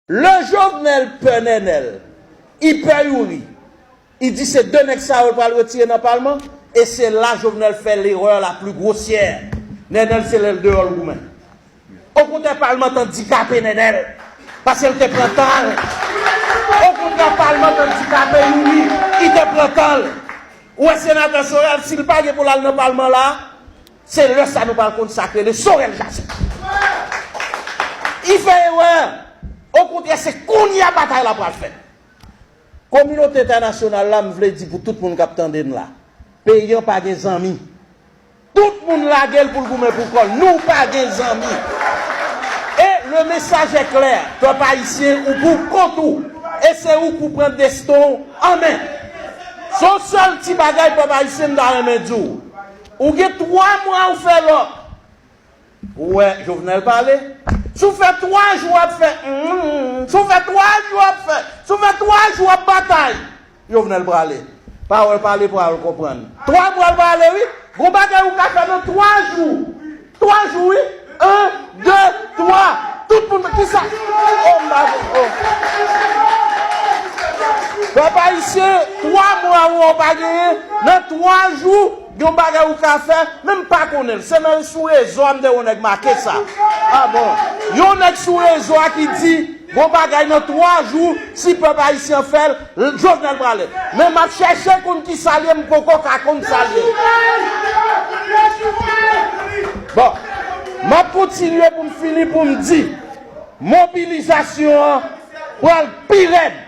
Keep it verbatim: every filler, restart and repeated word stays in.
Lè Jovenel pè Nènèl, li pè Youri, li di se de nèg sa yo l pral retire nan palman, e se la Jovenel fè l'erreur la plus grossière. Nènèl se lè l deyò l goumen. Okontrè, palman t andikape Nènèl, paske l te pran tan l. Okontrè, palman t andikape Youri, li te pran tan l. Ou wè senatè Sorel, si l pa gen pou l al nan palman la, se lè sa nou pral konn sa k rele Sorel Jacques. Li fè erè. Okontrè, se kounye a batay la pral fèt. Kominote entènasyonal la, m vle di pou tout moun k ap tande n la, peyi an pa gen zanmi. Tout moun lage l pou l goumen pou kò l. Nou pa gen zanmi. E le message est clair. Pèp ayisyen, ou pou kont ou. E se ou k pou pran desten w an men. Se yon sèl ti bagay pèp ayisyen m ta renmen di w. Ou gen twa mwa ou fè lòk. Ou wè Jovenel pale? Si w fè twa jou w ap fè mm, si w fè twa jou w ap fè, si w fè twa jou w ap batay, Jovenel prale. Pawòl pale, pawòl konprann. Twa pral prale, wi. Gon bagay ou ka fè nan twa jou. Twa jou, wi. En, de, twa. Tout moun, kisa? Oh, m pa, oh. Pèp ayisyen, twa mwa ou pa genyen, nan twa jou, yon bagay ou ka fè, men m pa konnen l. Se nan sou rezo a m te wè yon nèg make sa. Ah bon. Yon nèg sou rezo a ki di, gon bagay nan twa jou, si pèp ayisyen fè l, Jovenel prale. Men m ap chèche konn ki sa l ye, m poko ka konn sa l ye. Bon, m ap kontinye pou m fini pou m di, mobilizasyon an pral pi rèd.